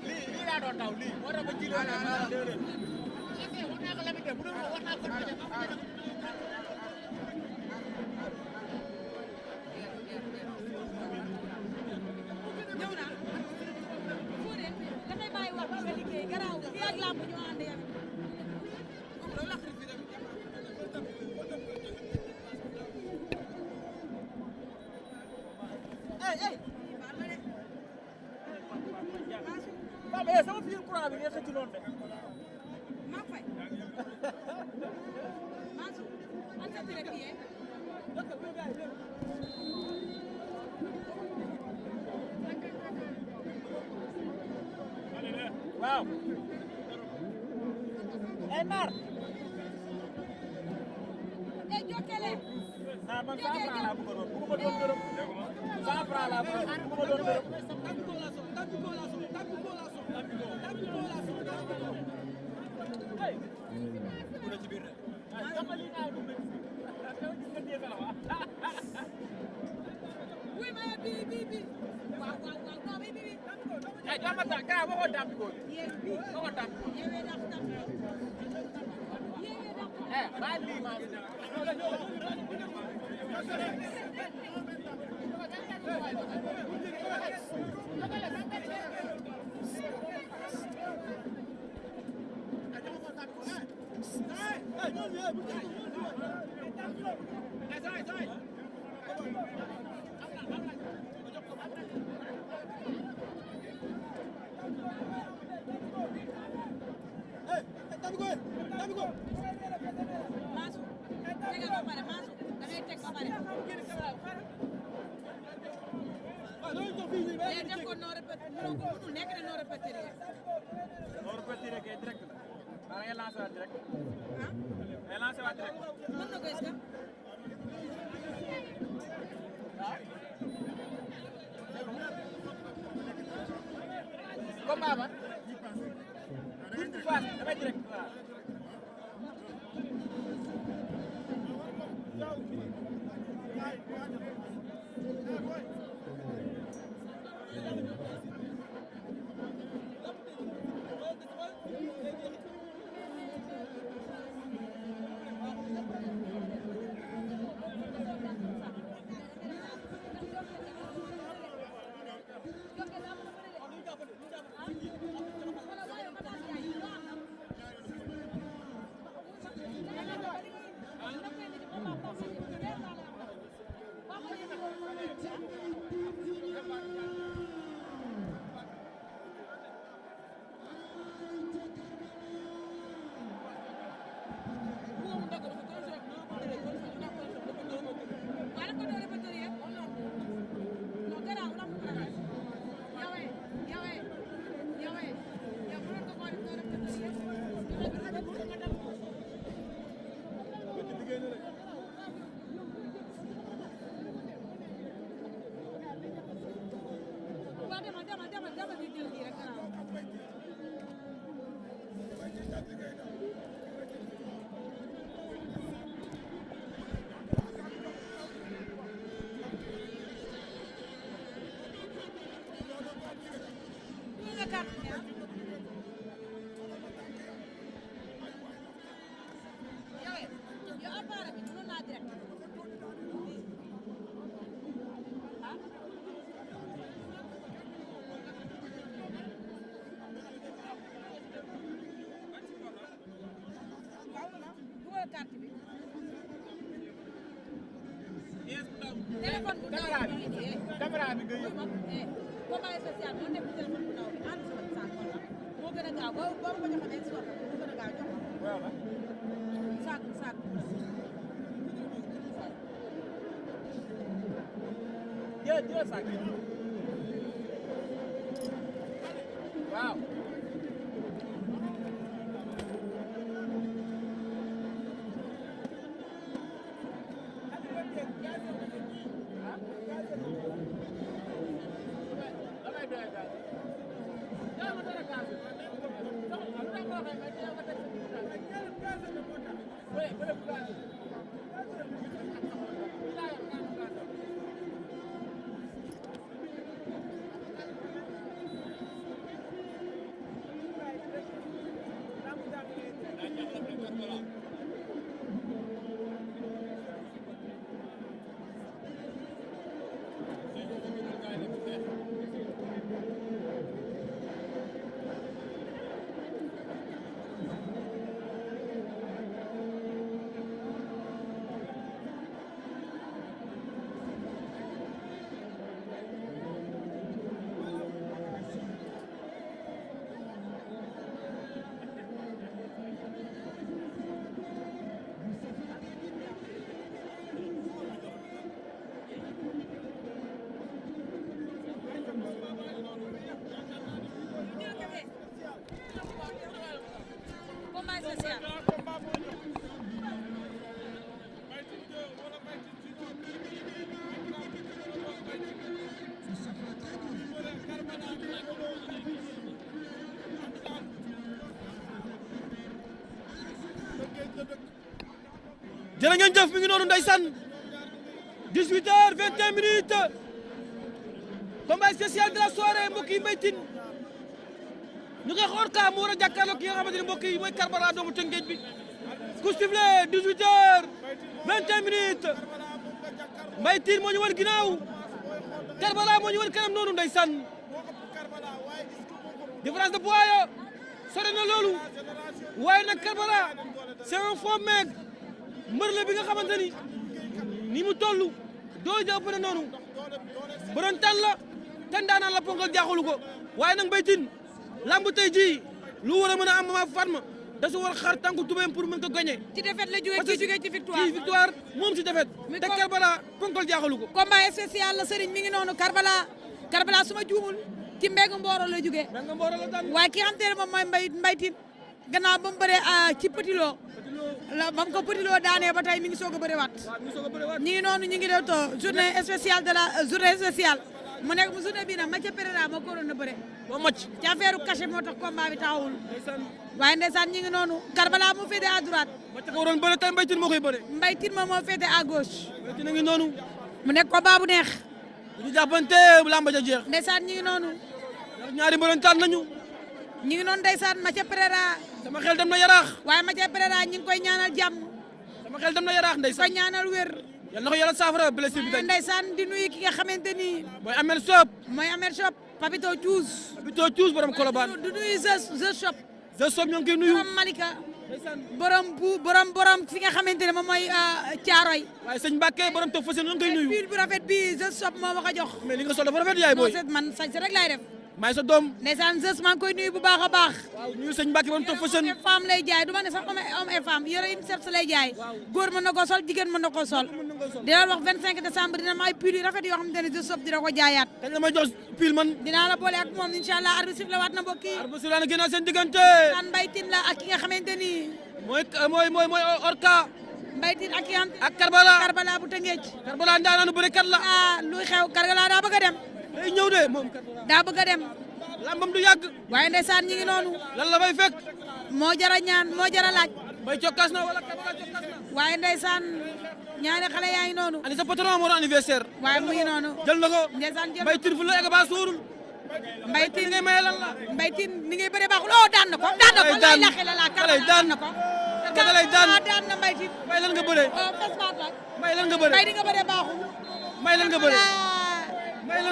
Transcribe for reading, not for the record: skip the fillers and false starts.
lii daa doon taw lii moo tax ba ji doon déedéet wax naa ko la mi def bu dul wax naa ko ñëw na Fodé dafay bàyyi wax nga liggéey garaaw fi ak làmb ñu ànd yow Baba sama fil courant bi ngeen xëcc noonu de ma fay Mansour an sa trépied waaw ay mar e jokkele ah man 100 francs laa bëgg a doon bëgguma doon dërëm 100 francs laa bëgg bëgguma doon dërëm ay ku ne ci biir rek ay dama li naa dugg gis nga téye sa loxo oui ma bi waaw non bi ay dama ta ka waxo dam ko waxo dam yewe dak eh ba li ma combat ba buntu face damay direct caméra bi nga yóbbu combat spécial moo nekk téléphone bu ndaw bi ànd sama saak moo gën a gaaw boo ko joxee day soxla moo gën a gaaw jox saak jël saak waaw jërë ngeen jëf mi ngi noonu ndeysaan 18h21 combat spécial de la soirée mbokk yi Mbaye Tine ñu koy xool ka mu war a jàkkaarloo ki nga xamante ne mbokk yi mooy Karbala doomu Tëngéej bi coup sifflé 18h21 Mbaye Tine moo ñu wan ginnaaw Karbala moo ñu wan kanam noonu ndeysaan différence de poids yo sore na loolu waaye nag Karbala c'est un faux mec mbër la bi nga xamante ni mu toll doo jàpp ne noonu borom tan la tan daanaan la ponkal jaaxalu ko waaye nag Mbaye Tine lamb tey jii lu war a mën a am ma Fatma da su war a xar tànku tubéem pour mën ko gagner. ci défaite la jógee ci victoire. ci victoire moom ci défaite. te Karbala ponkal jaaxalu ko. combat spécial la Serigne mi ngi noonu Karbala su ma juumul ci Mbengue Mboro la jógee. Mbengue Mboro la daan waaye ki nga xam te ne moom mooy Mbaye Tine gannaaw ba mu bëree ci Petit Lo la ba mu ko Petit Lo daanee ba tey mi ngi soog a bëriwaat. ñi ngi noonu ñi ngi def to journée spéciale de la journée spéciale mu nekk mu journée bii nag Mathia Pereira moo ko waroon a bëre. moo màcc ci affaire cachet moo tax combat bi taxawul. waaye ndeysaan ñi ngi noonu Karbala moo féete à droite. Mathia ko waroon bëre tey Mbaye Tine moo koy bëre. Mbaye Tine moom moo féete à gauche. Mbaye Tine a ngi noonu. mu nekk combat bu neex. bu ñu jàppante lamba ja jeex. ndeysaan ñi ngi noonu. ñaari mbërëntaan nañu. ñi ngi noonu ndeysaan Mathia Pereira. sama xel dem na yaraax. waaye Mathia Pereira ñi ngi koy ñaanal jàmm. sama xel dem na yaraax ndeysaan. koy ñaanal wér. yal na ko yàlla saafara blessure bi tey. ndeysaan di nuyu ki nga xamante ni. mooy Amel Shop. mooy Amel Shop Papito Diouz. Papito Diouz borom Colobane. du nuyu The Shop. The Shop ñoo ngi koy nuyu. borom Malika. borom fi nga xamante ne moom mooy Thiaroy. waaye sëñ Mbacke borom toog fas yéene ñoo ngi koy nuyu. pile bu rafet bi The Shop moo ma ko jox. mais li nga sol dafa rafet yaay booy. man sañ rek laay def. maay sa doom. ndeysaan Zeus maa ngi koy nuyu bu baax a baax. waaw nuyu sëñ Mbacke borom toog fas yéene. femme lay jaay du ma ne sax homme et femme yore UNICEF lay jaay. góor mën na koo sol jigéen mën na koo sol. dina wax 25 décembre dina ma ay pile yu rafet yoo xamante ne The Shop dina ko jaayaat. kañ la may jox pile man. dinaa la boole ak moom incha allah arbitre sifflé waat na mbokk yi. arbitre sifflé na ginnaaw seen diggante. kan Mbaye Tine la ak ki nga xamante ni. mooy Orka. Mbaye Tine ak ki nga ak Karbala. Karbala bu Tëngéej. Karbala ndaanaanu bërekat la. luy xew Karbala daa bëgg a dem. day ñëw de moom Karbala. daa bëgg a dem. lambam du yàgg. waaye ndeysaan ñi ngi noonu. lan la fay fekk. moo jara ñaan moo jara laaj. Mbaye cokkaas na wala Karbala cokkaas na. waaye ndeysaan ñaari xale yaa ngi noonu. ani sa patron moo doon anniversaire. waaye mu ngi noonu. jël na ko. ndeysaan jël Mbaye Tine fu la egg ba suurul. Mbaye Tine ngay maye lan la. Mbaye Tine ni ngay bëree baaxul oh daan na ko. daan na ko lay laxe la la Karbala daan na ko. Karbala daan na Mbaye Tine. Mbaye lan nga bëree. oh fes baat la. Mbaye lan nga bëree. Mbaye di nga bëree baaxul. Mbaye lan nga bëree. Mbaye lan